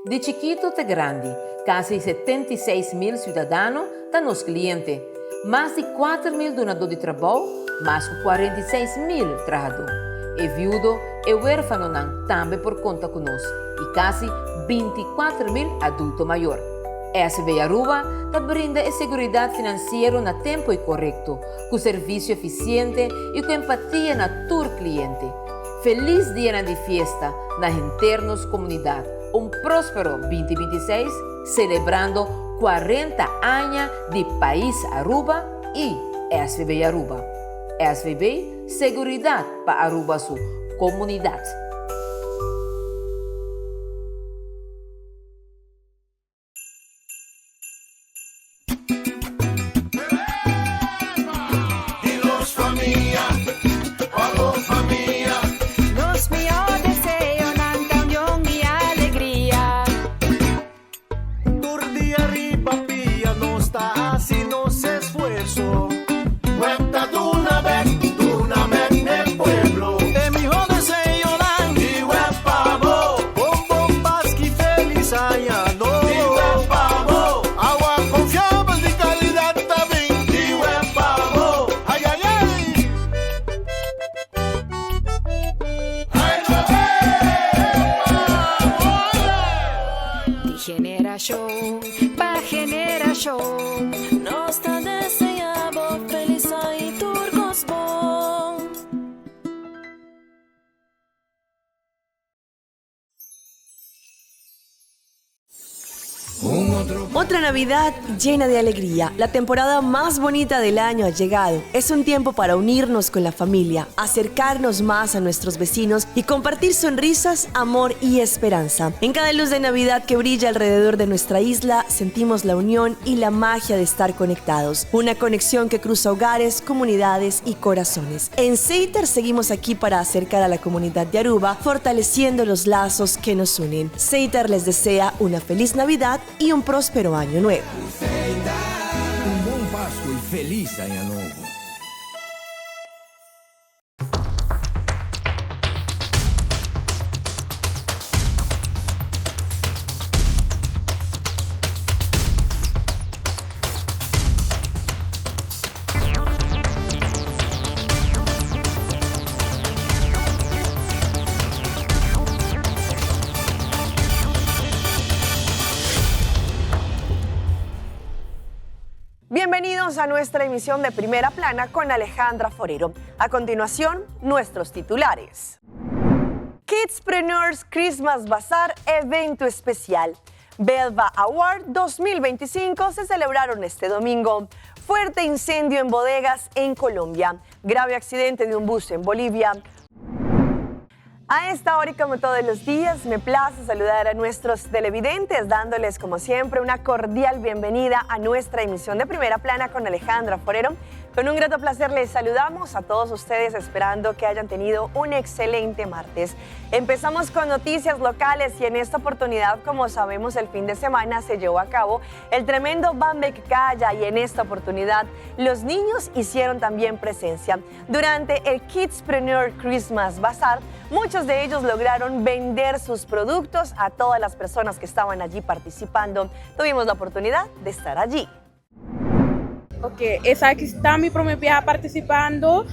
Di chikito te grandi, kasi 76.000 siudadano ta nos kliente, mas di 4.000 dunadó di trabou, mas ku 46.000 trahadó. E viudo, e huérfanonan tambe por konta ku nos i kasi 24.000 adulto mayor. SB Aruba ta brinda e seguridat finansiero na tempu i korekto, ku servisio efisiente i ku empatia na tur kliente. Felis dianan di fiesta na henter nos komunidat! Un próspero 2026 selebrando 40 aña di Pais Aruba i SVB Aruba. SVB, seguridat pa Aruba su komunidat! Di nos famia, pa bo famia. Nos mihó deseonan ta union i alegria. Tur dia riba pia nos ta hasi nos esfuerso. Web ta duna bek, duna bek n'e pueblo. E mihó deseonan. Di web pa bo. Bon bon Paski felis aña nobo. Di web pa bo. Awa konfiabel di kalidat ta bin. Di web pa bo. Ai ai ai. Di generashon pa generashon. Nos ta desea bo felis aña y tur cos bon. Otra Navidad llena de alegría. La temporada más bonita del año ha llegado. Es un tiempo para unirnos con la familia, acercarnos más a nuestros vecinos y compartir sonrisas, amor y esperanza. En cada luz de Navidad que brilla alrededor de nuestra isla, sentimos la unión y la magia de estar conectados. Una conexión que cruza hogares, comunidades y corazones. En Seiter seguimos aquí para acercar a la comunidad de Aruba, fortaleciendo los lazos que nos unen. Seiter les desea una feliz Navidad y un próspero año nuevo. Un bon Pasco y feliz Aña Nobo. Bienvenidos a nuestra emisión de Primera Plana con Alejandra Forero. A continuación, nuestros titulares. Kidspreneurs Christmas Bazaar, evento especial. Belva Award 2025 se celebraron este domingo. Fuerte incendio en bodegas en Colombia. Grave accidente de un bus en Bolivia. A esta hora y como todos los días, me place saludar a nuestros televidentes, dándoles como siempre una cordial bienvenida a nuestra emisión de Primera Plana con Alejandra Forero. Con un grato placer les saludamos a todos ustedes esperando que hayan tenido un excelente martes. Empezamos con noticias locales y en esta oportunidad, como sabemos, el fin de semana se llevó a cabo el tremendo Bambek Kaya y en esta oportunidad los niños hicieron también presencia. Durante el Kidspreneur Christmas Bazaar, muchos de ellos lograron vender sus productos a todas las personas que estaban allí participando. Tuvimos la oportunidad de estar allí. Ok, esaki ta mi prome biaha participando.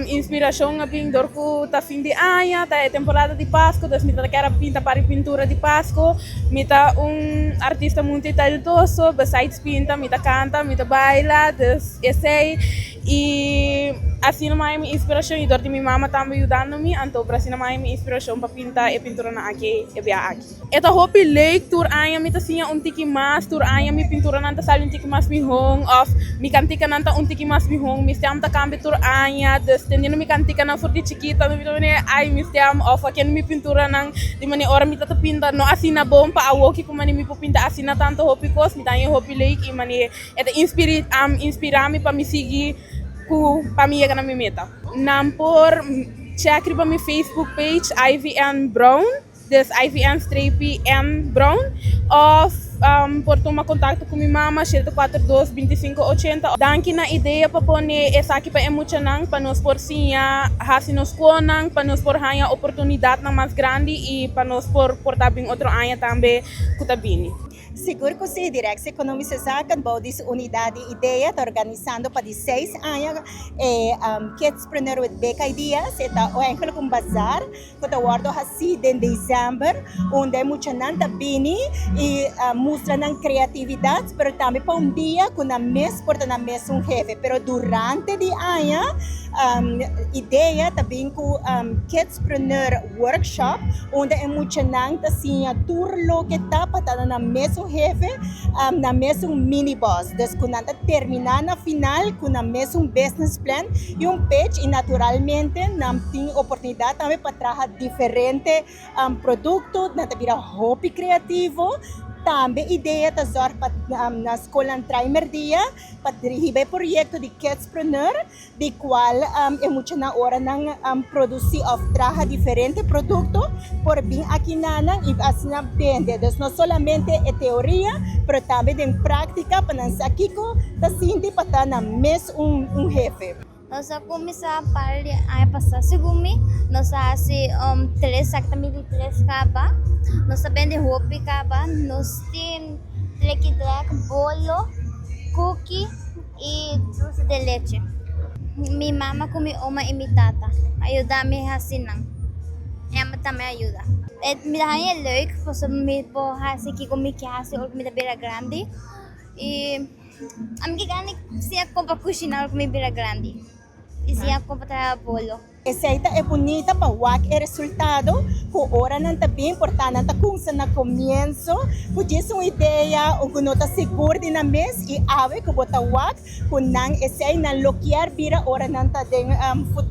Inspiracion a bin door cu ta fin di aña, ta e temporada di Pasco, dus mi ta kier a pinta par di pintura di Pasco. Mi ta un artista multitalentoso, besides pinta mi ta canta, mi ta baila, dus esey. Y asina mi a haya mi inspiracion y door di mi mama tambe yudando mi, anto por asina mi a haya mi inspiracion pa pinta e pinturanan aki e biaha aki. E ta hopi leuk, tur aña mi ta siña un tiki mas, tur aña mi pinturanan ta sali un tiki mas mihon of mi kantikanan ta un tiki mas mihon, mi stem ta kambia tur aña, dus tendiendo mi kantikanan for di chikito mi ta manera ay mi stem of haciendo mi pinturanan di manera ora mi ta ta pinta no asina bon pa awoki ku manera mi por pinta asina tanto hopi kos, mi ta haña hopi leuk i manera e ta inspira mi pa mi sigui ku pa mi yega na mi meta. Nan por check riba mi Facebook page Ivy Ann Brown. Dus Ivy Ann streepie Ann Brown of por tuma kontakto ku mi mama, 742 25 80. Danki na IDEA pa pone esaki pa e muchanan, pa nos por siña hasi nos konan, pa nos por haña oportunidatnan mas grandi i pa nos por por ta bin otro aña tambe ku ta bini. Sigur ku si, Directie Economische Zaken bou di su unidat di IDEA ta organisando pa di seis aña e Kidspreneur with Big Ideas. E ta eigenlijk un bazaar ku ta wòrdu hasí den desèmber unda e muchanan ta bini i mustra nan kreatividat pero tambe pa un dia ku nan mes por ta nan mes un hefe. Pero durante di aña IDEA ta bin ku Kidspreneur Workshop unda e muchanan ta siña tur loke ta pa ta nan mes un hefe, nan mes un mini boss. Dus ku nan ta terminá na final ku nan mes un business plan i un pitch i naturalmente nan tin oportunidat tambe pa traha diferente produkto, nan ta bira hopi kreativo. Tambe IDEA ta zòrg pa na skolnan trai merdia pa hiba e proyekto di Kidspreneur. di cual e muchanan ora nan produci of traha diferente producto por bin aki na nan y asina bende. Dus no solamente e teoria pero tambe den practica pa nan sa kico ta sinti pa ta nan mes un hefe. Nos a cuminsa par di aña pasa segun mi nos a haci tres exactamente tres caba nos a bende hopi caba nos tin treki trek bolo cuki. I dulce de leche. Mi mama ku mi oma i mi tata a yuda mi hasi nan. Mi mama tambe a yuda. Mi ta haña e leuk pasobra mi por hasi kiko mi ke hasi ora ku mi ta bira grandi. I ami ke gana di siña kon pa kushina ora ku mi bira grandi. I siña kon pa traha bolo. Esei ta e bunita pa wak e resultado ku ora nan ta bin por ta nan ta kumsa na komienso ku djis un idea o ku no ta sigur di nan mes i awe ku bo ta wak ku nan esei nan lo kier bira ora nan ta den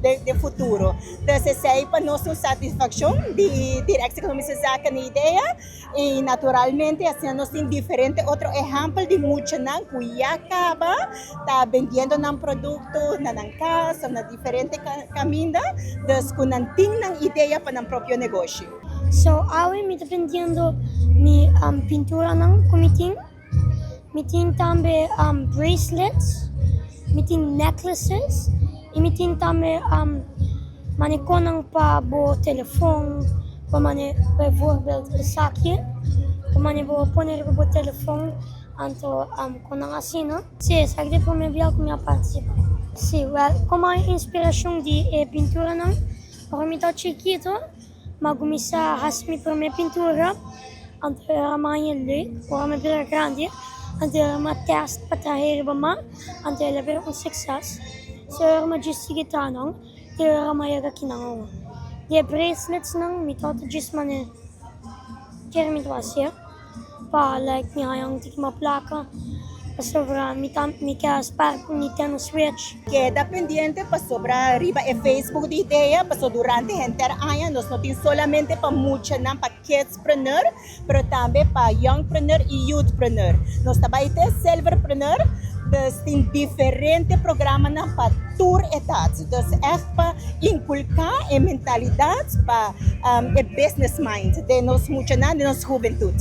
den futuro. Dus esei pa nos un satisfakshon di Directie Economische Zaken i idea. I naturalmente asina nos tin diferente otro ehèmpel di muchanan ku ya kaba ta bendiendo nan produkto na nan kas òf na diferente kaminda, dus ku nan tin nan idea pa nan propio negoshi. So awe mi ta bendiendo mi pinturanan ku mi tin. Mi tin tambe bracelets, mi tin necklaces y mi tin tambe maneconnan pa bo telefon, pa mane bijvoorbeeld esaki, pa mane bo pone riba bo telefon anto con nan asina. Si, esaki ta e prome bia cu mi a participa. Si, wel, como a inspiracion di e pinturanan, ora mi ta chikito, M'a kuminsá hasi mi promé pintura anto era maña leuk. Ora mi bira grandi anto era m'a tèst pa traha riba ma anto el a bira un sukses. So era m'a djis sigui traha nan te ora m'a yega kinan awo. Di e braceletsnan mi tabata djis manera kere mi ta hasié. Pa like mi haña un tiki mas plaka pasobra mi ta mi ke spar ku Nintendo Switch. Keda pendiente pasobra riba e Facebook di idea paso durante henter aña nos no tin solamente pa muchanan pa kidspreneur pero tambe pa youngpreneur y youthpreneur. Nos ta bai te silverpreneur dus tin diferente programanan pa tur edad dus echt pa inculca e mentalidad pa e business mind den nos muchanan, den nos hubentud.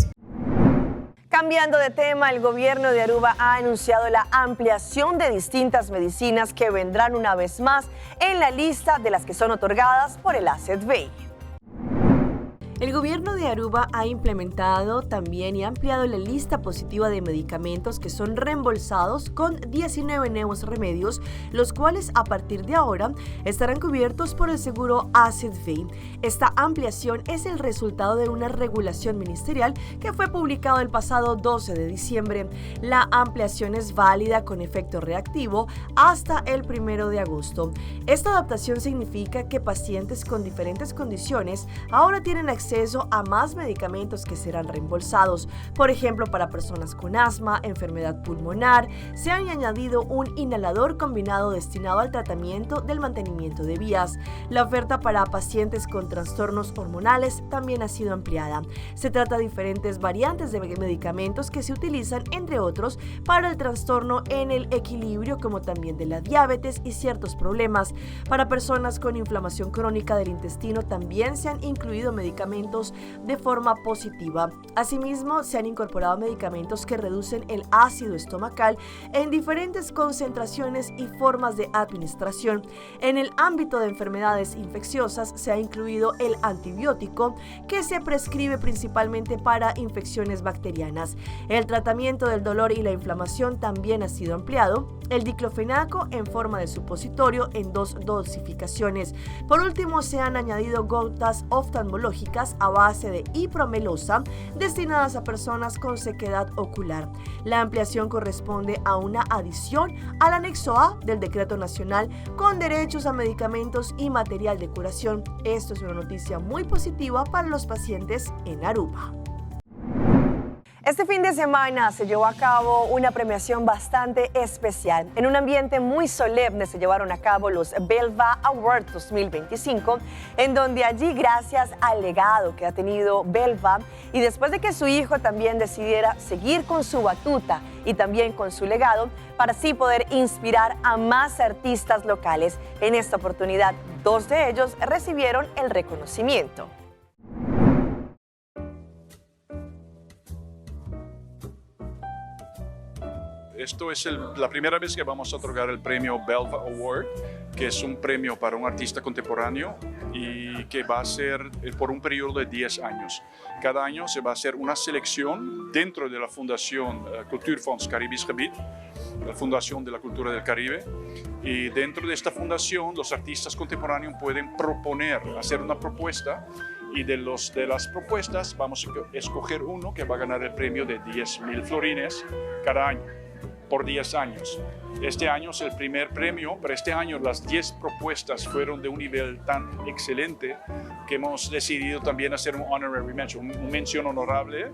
Cambiando de tema, el gobierno de Aruba ha anunciado la ampliación de distintas medicinas que vendrán una vez más en la lista de las que son otorgadas por el AZV. El gobierno de Aruba ha implementado también y ampliado la lista positiva de medicamentos que son reembolsados con 19 nuevos remedios, los cuales a partir de ahora estarán cubiertos por el seguro AZV. Esta ampliación es el resultado de una regulación ministerial que fue publicado el pasado 12 de diciembre. La ampliación es válida con efecto reactivo hasta el 1 de agosto. Esta adaptación significa que pacientes con diferentes condiciones ahora tienen acceso a más medicamentos que serán reembolsados. Por ejemplo, para personas con asma, enfermedad pulmonar, se han añadido un inhalador combinado destinado al tratamiento del mantenimiento de vías. La oferta para pacientes con trastornos hormonales también ha sido ampliada. Se trata de diferentes variantes de medicamentos que se utilizan, entre otros, para el trastorno en el equilibrio, como también de la diabetes y ciertos problemas. Para personas con inflamación crónica del intestino también se han incluido medicamentos medicamentos de forma positiva. Asimismo, se han incorporado medicamentos que reducen el ácido estomacal en diferentes concentraciones y formas de administración. En el ámbito de enfermedades infecciosas se ha incluido el antibiótico que se prescribe principalmente para infecciones bacterianas. El tratamiento del dolor y la inflamación también ha sido ampliado. El diclofenaco en forma de supositorio en dos dosificaciones. Por último, se han añadido gotas oftalmológicas a base de hipromelosa destinadas a personas con sequedad ocular. La ampliación corresponde a una adición al anexo A del Decreto Nacional con derechos a medicamentos y material de curación. Esto es una noticia muy positiva para los pacientes en Aruba. Este fin de semana se llevó a cabo una premiación bastante especial. En un ambiente muy solemne se llevaron a cabo los Belva Awards 2025, en donde allí, gracias al legado que ha tenido Belva y después de que su hijo también decidiera seguir con su batuta y también con su legado, para así poder inspirar a más artistas locales. En esta oportunidad, dos de ellos recibieron el reconocimiento. Esto es la primera vez que vamos a otorgar el premio Belva Award, que es un premio para un artista contemporáneo y que va a ser eh, por un periodo de 10 años. Cada año se va a hacer una selección dentro de la Fundación eh, Cultuurfonds Caribisch Gebied, la Fundación de la Cultura del Caribe, y dentro de esta fundación los artistas contemporáneos pueden proponer, hacer una propuesta y de, los, de las propuestas vamos a escoger uno que va a ganar el premio de 10.000 florines cada año, por 10 años. Este año es el primer premio, pero este año las 10 propuestas fueron de un nivel tan excelente que hemos decidido también hacer un honorary mention, un, mención honorable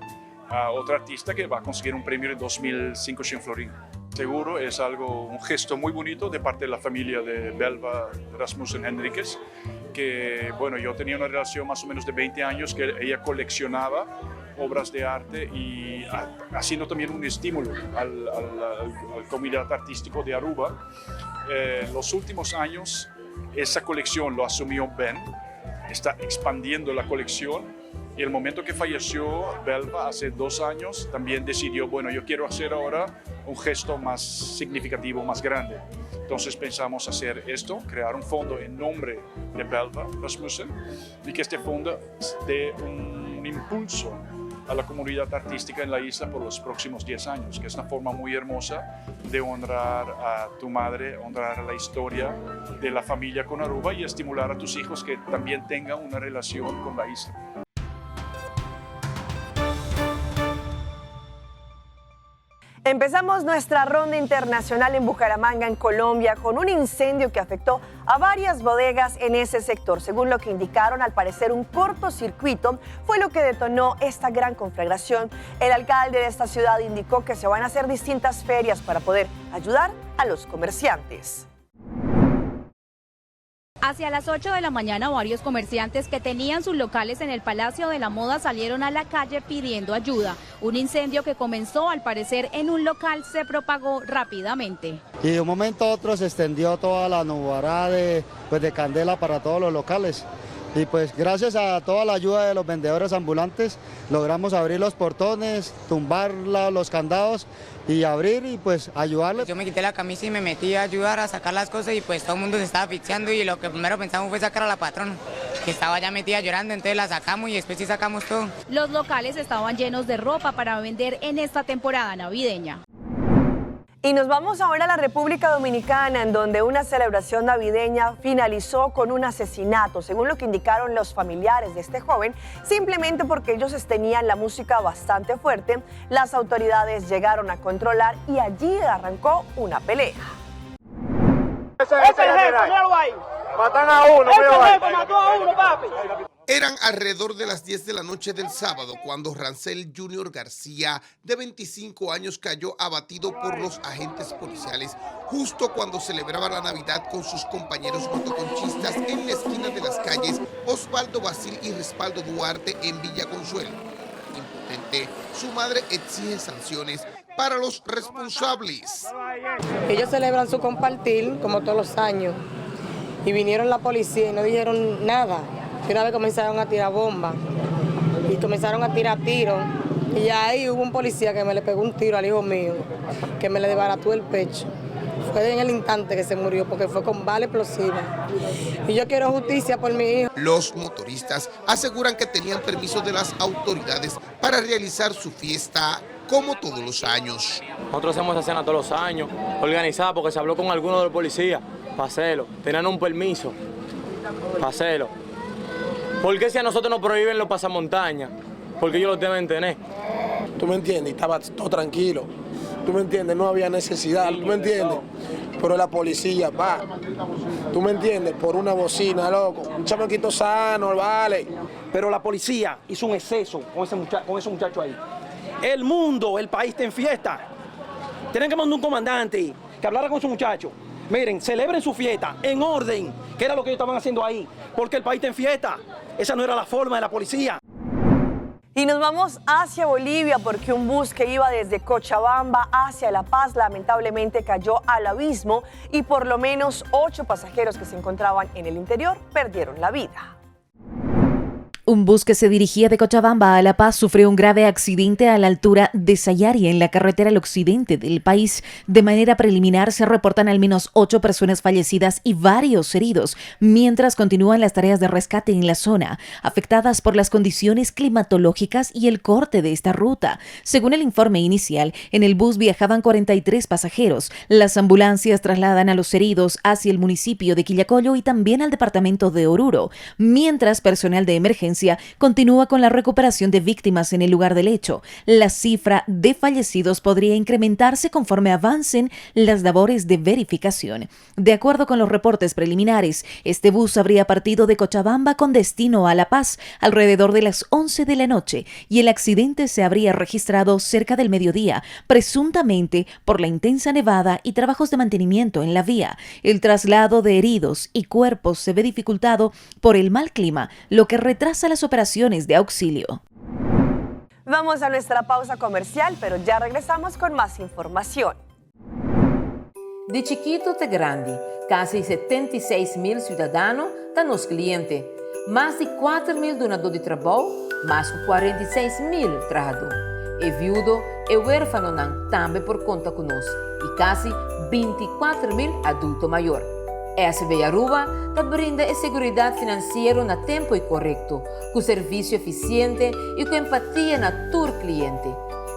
a otro artista que va a conseguir un premio de 2.500 florines. Seguro es algo, un gesto muy bonito de parte de la familia de Belva Rasmussen Henríquez, que bueno, yo tenía una relación más o menos de 20 años que ella coleccionaba obras de arte y haciendo también un estímulo al, al, comunidad artístico de Aruba. Eh, los últimos años esa colección lo asumió Ben, está expandiendo la colección y el momento que falleció Belva hace dos años, también decidió, bueno, yo quiero hacer ahora un gesto más significativo, más grande. Entonces pensamos hacer esto, crear un fondo en nombre de Belva Rasmussen y que este fondo dé un impulso a la comunidad artística en la isla por los próximos 10 años, que es una forma muy hermosa de honrar a tu madre, honrar la historia de la familia con Aruba y estimular a tus hijos que también tengan una relación con la isla. Empezamos nuestra ronda internacional en Bucaramanga, en Colombia, con un incendio que afectó a varias bodegas en ese sector. Según lo que indicaron, al parecer un cortocircuito fue lo que detonó esta gran conflagración. El alcalde de esta ciudad indicó que se van a hacer distintas ferias para poder ayudar a los comerciantes. Hacia las 8 de la mañana, varios comerciantes que tenían sus locales en el Palacio de la Moda salieron a la calle pidiendo ayuda. Un incendio que comenzó, al parecer, en un local se propagó rápidamente. Y de un momento a otro se extendió toda la nubarada de, pues, de candela para todos los locales. Y pues gracias a toda la ayuda de los vendedores ambulantes logramos abrir los portones, tumbar los candados y abrir y pues ayudarles. Yo me quité la camisa y me metí a ayudar a sacar las cosas y pues todo el mundo se estaba asfixiando y lo que primero pensamos fue sacar a la patrona, que estaba ya metida llorando, entonces la sacamos y después sí sacamos todo. Los locales estaban llenos de ropa para vender en esta temporada navideña. Y nos vamos ahora a la República Dominicana, en donde una celebración navideña finalizó con un asesinato, según lo que indicaron los familiares de este joven, simplemente porque ellos tenían la música bastante fuerte, las autoridades llegaron a controlar y allí arrancó una pelea. Matan a uno, mató a uno, papi. Eran alrededor de las 10 de la noche del sábado cuando Rancel Junior García, de 25 años, cayó abatido por los agentes policiales justo cuando celebraba la Navidad con sus compañeros motoconchistas en la esquina de las calles Osvaldo Basil y Respaldo Duarte en Villa Consuelo. Impotente, su madre exige sanciones para los responsables. Ellos celebran su compartir como todos los años y vinieron la policía y no dijeron nada. De una vez comenzaron a tirar bombas. Y comenzaron a tirar tiros. Y ahí hubo un policía que me le pegó un tiro al hijo mío, que me le desbarató el pecho. Fue en el instante que se murió porque fue con bala explosiva. Y yo quiero justicia por mi hijo. Los motoristas aseguran que tenían permiso de las autoridades para realizar su fiesta como todos los años. Nosotros hacemos esa cena todos los años, organizada porque se habló con algunos de los policías para hacerlo. Tenían un permiso para hacerlo. ¿Por qué si a nosotros nos prohíben los pasamontañas? Porque ellos lo deben tener. ¿Tú me entiendes? Y estaba todo tranquilo. ¿Tú me entiendes? No había necesidad, ¿tú me entiendes? Pero la policía va, ¿tú me entiendes? Por una bocina, loco. Un chamaquito sano, vale. Pero la policía hizo un exceso con ese, con ese muchacho ahí. El mundo, el país está en fiesta. Tienen que mandar un comandante que hablara con su muchacho. Miren, celebren su fiesta en orden, que era lo que ellos estaban haciendo ahí, porque el país está en fiesta. Esa no era la forma de la policía. Y nos vamos hacia Bolivia porque un bus que iba desde Cochabamba hacia La Paz lamentablemente cayó al abismo y por lo menos ocho pasajeros que se encontraban en el interior perdieron la vida. Un bus que se dirigía de Cochabamba a La Paz sufrió un grave accidente a la altura de Sayari, en la carretera al occidente del país. De manera preliminar se reportan al menos ocho personas fallecidas y varios heridos, mientras continúan las tareas de rescate en la zona, afectadas por las condiciones climatológicas y el corte de esta ruta. Según el informe inicial, en el bus viajaban 43 pasajeros. Las ambulancias trasladan a los heridos hacia el municipio de Quillacollo y también al departamento de Oruro, mientras personal de emergencia continúa con la recuperación de víctimas en el lugar del hecho. La cifra de fallecidos podría incrementarse conforme avancen las labores de verificación. De acuerdo con los reportes preliminares, este bus habría partido de Cochabamba con destino a La Paz alrededor de las 11 de la noche y el accidente se habría registrado cerca del mediodía, presuntamente por la intensa nevada y trabajos de mantenimiento en la vía. El traslado de heridos y cuerpos se ve dificultado por el mal clima, lo que retrasa las operaciones de auxilio. Vamos a nuestra pausa comercial, pero ya regresamos con más información. Di chikito te grandi, casi 76 mil ciudadano ta nos cliente. Mas di 4 mil dunado di trabou, mas cu 46 mil trahado. E viudo, e huerfanonan tambe por conta cu nos y casi 24 mil adulto mayor. SB Aruba ta brinda e seguridad financiero na tempo y corecto, cu servicio eficiente y cu empatia na tur cliente.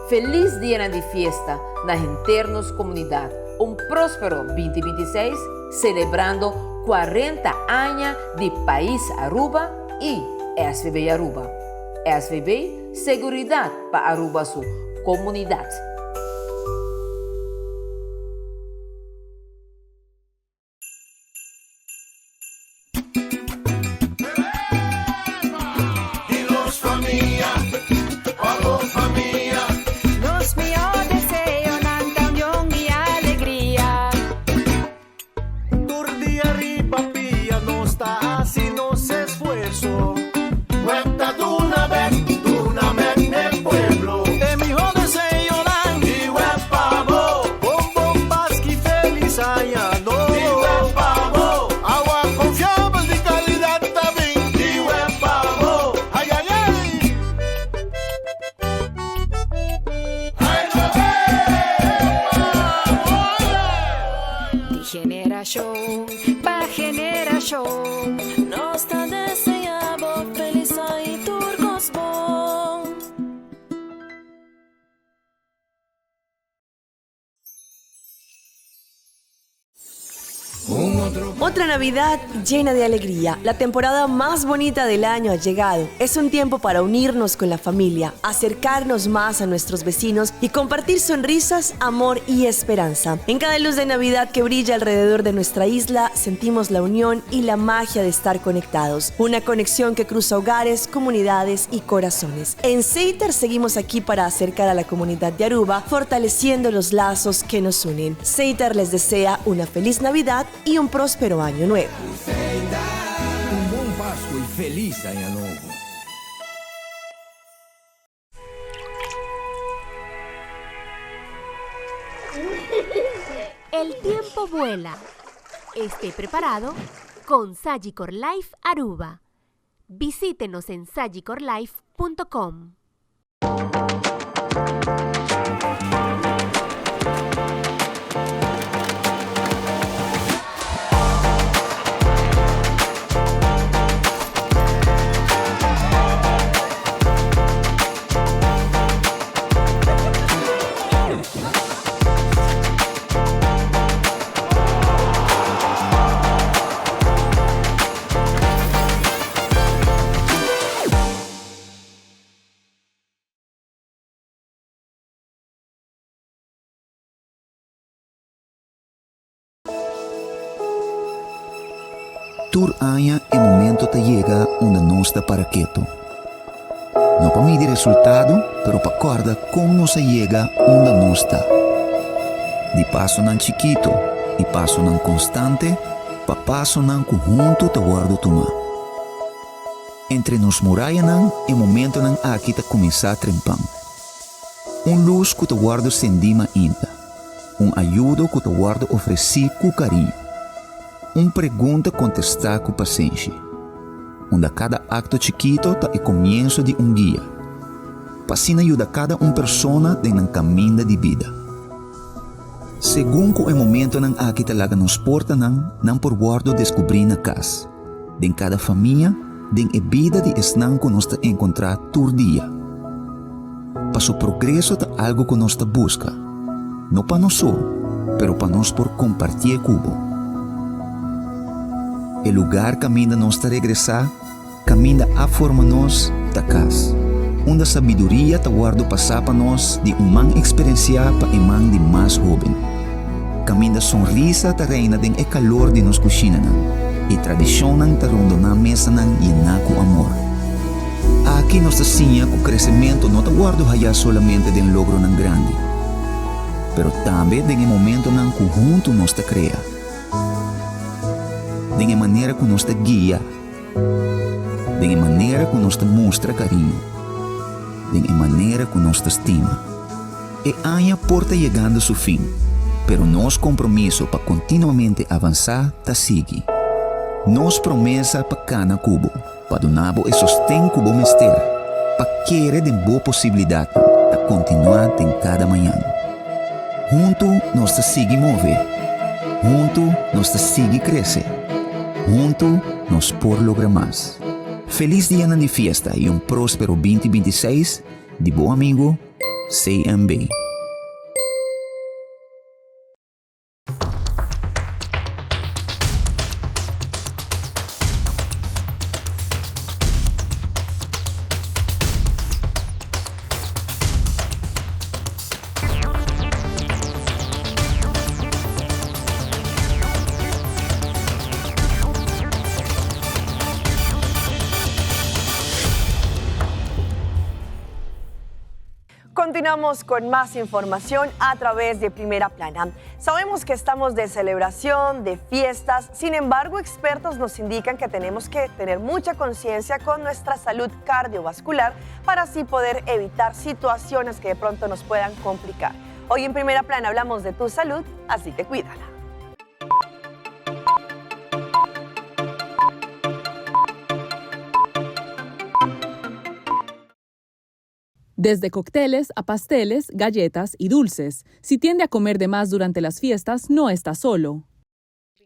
Feliz dianan di fiesta na henter nos comunidad. Un prospero binti 26 celebrando 40 aña di pais Aruba y SVB Aruba. SVB, seguridad pa Aruba su comunidad. Di nos famia, pa bo famia. Nos mihó deseonan ta union i alegria. Tur dia riba pia nos ta hasi nos esfuerso. Web ta duna bek, duna bek n'e pueblo. E mihó deseonan di web pa bo. Bon bon Pasku i felis aña nobo. Di web pa bo. Awa konfiabel di kalidat ta bin. Di web pa bo. Ai ai ai. Di generashon pa generashon. Nos ta desea bo felis aña y tur cos bon. Otra Navidad llena de alegría. La temporada más bonita del año ha llegado. Es un tiempo para unirnos con la familia, acercarnos más a nuestros vecinos y compartir sonrisas, amor y esperanza. En cada luz de Navidad que brilla alrededor de nuestra isla, sentimos la unión y la magia de estar conectados. Una conexión que cruza hogares, comunidades y corazones. En Seiter seguimos aquí para acercar a la comunidad de Aruba, fortaleciendo los lazos que nos unen. Seiter les desea una feliz Navidad y un próspero año nuevo. Un bon Pasco y feliz aña nobo. El tiempo vuela. Esté preparado con Sagicor Life Aruba. Visítenos en sagicorlife.com. Tur aña e momento ta yega unda nos ta para ketu. No pa midi resultado, pero pa kòrda kon nos a yega unda nos ta. Di pasonan chikito i pasonan konstante pa pasonan ku huntu ta wòrdu tumá. Entre nos murayanan e momentonan aki ta kuminsá trempan. Un lus ku ta wòrdu sendí mainta. Un ayudo ku ta wòrdu ofresí ku kariño. Un pregunta kontestá ku pasenshi. Unda kada akto chikito ta e komienso di un guia. Pa asina yuda kada un persona den nan kaminda di bida. Segun ku e momentonan aki ta laga nos portanan, nan por wòrdu deskubrí na kas, den kada famia, den e bida di esnan ku nos ta enkontrá tur dia. Paso progreso ta algu ku nos ta buska, no pa nos so, pero pa nos por kompartié ku bo. E lugar kaminda nos ta regresá, kaminda a forma nos, ta kas, unda sabiduria ta wòrdu pasá pa nos di un man eksperensiá pa e man di mas hóben. Kaminda sonrisa ta reina den e kalor di nos kushinanan i tradishonnan ta rondoná mesanan yená ku amor. Aki nos ta siña ku kresementu no ta wòrdu hayá solamente den logronan grandi, pero tambe den e momentonan ku huntu nos ta krea, den e manera ku nos ta guia, den e manera ku nos ta mustra kariño, den e manera ku nos ta stima. E aña por ta yegando su fin, pero nos kompromiso pa kontinuamente avansá ta sigui. Nos promesa pa kana ku bo, pa duna bo e sosten ku bo mester, pa kere den bo posibilidatnan, ta kontinuá den kada mañan. Huntu nos ta sigui move. Huntu nos ta sigui krese. Huntu nos por logra mas. Felis dianan di fiesta i un próspero binti 26 di bo amigo CMB. Continuamos con más información a través de Primera Plana. Sabemos que estamos de celebración, de fiestas, sin embargo expertos nos indican que tenemos que tener mucha conciencia con nuestra salud cardiovascular para así poder evitar situaciones que de pronto nos puedan complicar. Hoy en Primera Plana hablamos de tu salud, así que cuídala. Desde cócteles a pasteles, galletas y dulces. Si tiende a comer de más durante las fiestas, no está solo.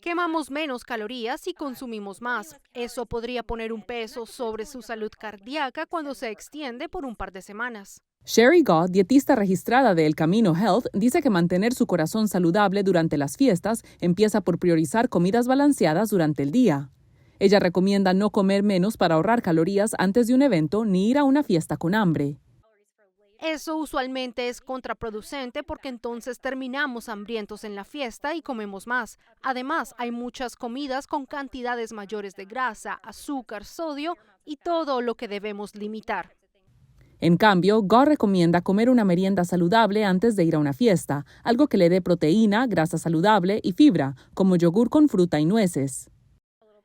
Quemamos menos calorías y consumimos más. Eso podría poner un peso sobre su salud cardíaca cuando se extiende por un par de semanas. Sherry Gaw, dietista registrada de El Camino Health, dice que mantener su corazón saludable durante las fiestas empieza por priorizar comidas balanceadas durante el día. Ella recomienda no comer menos para ahorrar calorías antes de un evento ni ir a una fiesta con hambre. Eso usualmente es contraproducente porque entonces terminamos hambrientos en la fiesta y comemos más. Además, hay muchas comidas con cantidades mayores de grasa, azúcar, sodio y todo lo que debemos limitar. En cambio, Gaw recomienda comer una merienda saludable antes de ir a una fiesta, algo que le dé proteína, grasa saludable y fibra, como yogur con fruta y nueces.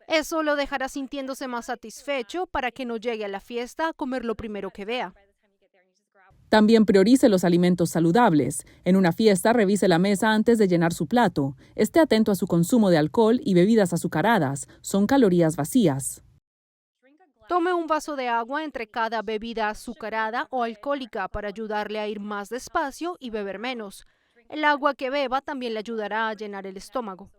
Eso lo dejará sintiéndose más satisfecho para que no llegue a la fiesta a comer lo primero que vea. También priorice los alimentos saludables. En una fiesta, revise la mesa antes de llenar su plato. Esté atento a su consumo de alcohol y bebidas azucaradas. Son calorías vacías. Tome un vaso de agua entre cada bebida azucarada o alcohólica para ayudarle a ir más despacio y beber menos. El agua que beba también le ayudará a llenar el estómago.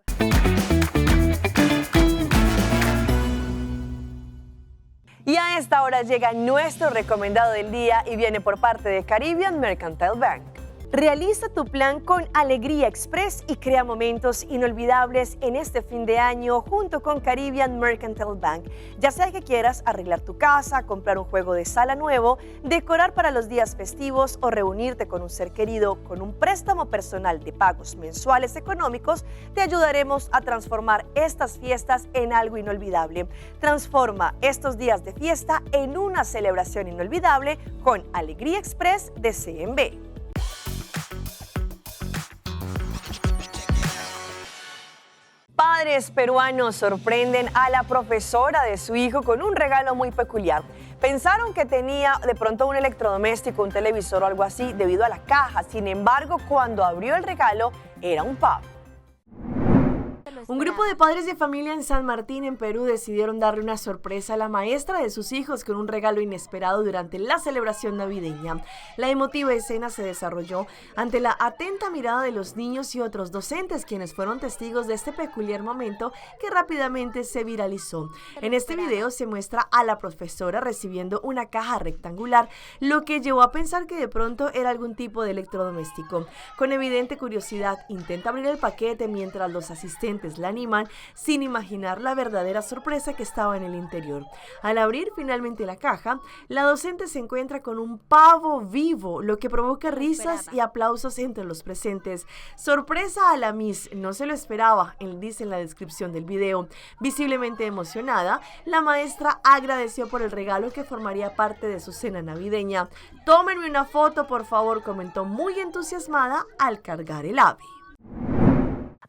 Y a esta hora llega nuestro recomendado del día y viene por parte de Caribbean Mercantile Bank. Realiza tu plan con Alegría Express y crea momentos inolvidables en este fin de año junto con Caribbean Mercantile Bank. Ya sea que quieras arreglar tu casa, comprar un juego de sala nuevo, decorar para los días festivos o reunirte con un ser querido con un préstamo personal de pagos mensuales económicos, te ayudaremos a transformar estas fiestas en algo inolvidable. Transforma estos días de fiesta en una celebración inolvidable con Alegría Express de CMB. Padres peruanos sorprenden a la profesora de su hijo con un regalo muy peculiar. Pensaron que tenía de pronto un electrodoméstico, un televisor o algo así debido a la caja. Sin embargo, cuando abrió el regalo era un pavo. Un grupo de padres de familia en San Martín, en Perú, decidieron darle una sorpresa a la maestra de sus hijos con un regalo inesperado durante la celebración navideña. La emotiva escena se desarrolló ante la atenta mirada de los niños y otros docentes, quienes fueron testigos de este peculiar momento que rápidamente se viralizó. En este video se muestra a la profesora recibiendo una caja rectangular, lo que llevó a pensar que de pronto era algún tipo de electrodoméstico. Con evidente curiosidad, intenta abrir el paquete mientras los asistentes la animan sin imaginar la verdadera sorpresa que estaba en el interior. Al abrir finalmente la caja, la docente se encuentra con un pavo vivo, lo que provoca risas y aplausos entre los presentes. Sorpresa a la Miss, no se lo esperaba, dice en la descripción del video. Visiblemente emocionada, la maestra agradeció por el regalo que formaría parte de su cena navideña. Tómenme una foto, por favor, comentó muy entusiasmada al cargar el ave.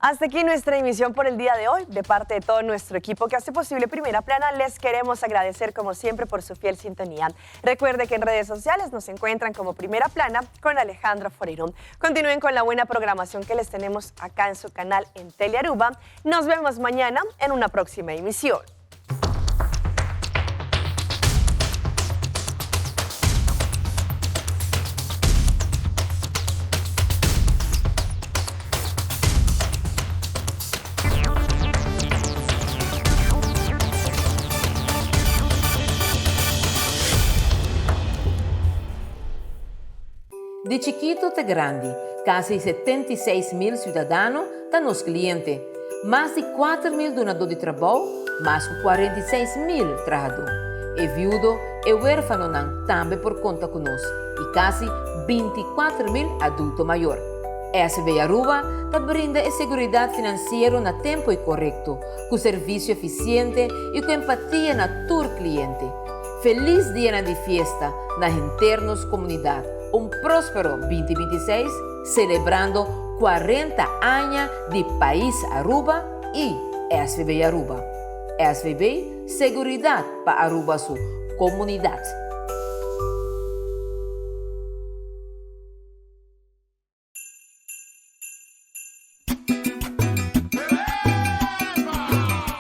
Hasta aquí nuestra emisión por el día de hoy. De parte de todo nuestro equipo que hace posible Primera Plana, les queremos agradecer como siempre por su fiel sintonía. Recuerde que en redes sociales nos encuentran como Primera Plana con Alejandra Forero. Continúen con la buena programación que les tenemos acá en su canal en Telearuba. Nos vemos mañana en una próxima emisión. Di chikito te grandi, kasi 76 mil ciudadano ta nos cliente. Mas di 4 mil dunado di trabou, mas cu 46 mil trahado. E viudo y huerfanonan tambe por conta cu nos y casi 24 mil adulto mayor. SVB Aruba ta brinda e seguridad financiero na tempo y corecto, cu servicio eficiente y cu empatia na tur cliente. Feliz dia di fiesta na henter nos comunidad. Un prospero 2026, celebrando 40 aña di pais Aruba y SVB Aruba. SVB, seguridad pa Aruba su comunidad.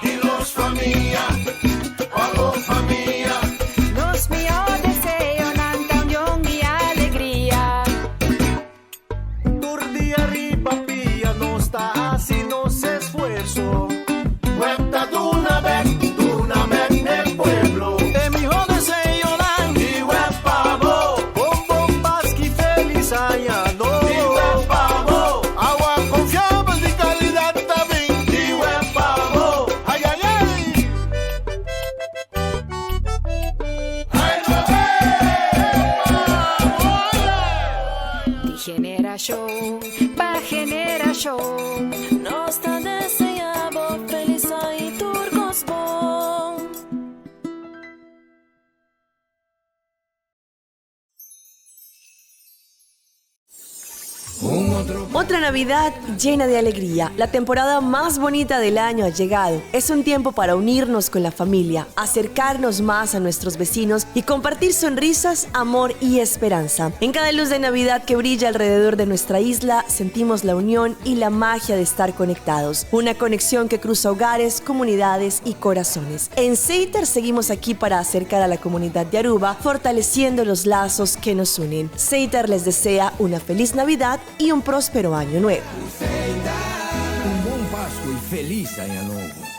Di nos famia, pa bo famia. Nos mihor deseonan ta union y alegria. Tur dia riba pia nos ta haci nos esfuerso. Web ta duna bek, duna bek na pueblo. E mihor deseonan. Di web pa bo. Bon bon Pasco y feliz aña nobo. Di web pa bo. Awa confiabel di calidad tambe. Di web pa bo. Ay, ay, ay. Ay, no, Di generacion pa generacion. Nos ta desea bo feliz y tur cos bon. Otra Navidad llena de alegría. La temporada más bonita del año ha llegado. Es un tiempo para unirnos con la familia, acercarnos más a nuestros vecinos y compartir sonrisas, amor y esperanza. En cada luz de Navidad que brilla alrededor de nuestra isla, sentimos la unión y la magia de estar conectados. Una conexión que cruza hogares, comunidades y corazones. En Seiter seguimos aquí para acercar a la comunidad de Aruba, fortaleciendo los lazos que nos unen. Seiter les desea una feliz Navidad y un próspero año nuevo. Un bon Pasco y feliz Aña Nobo.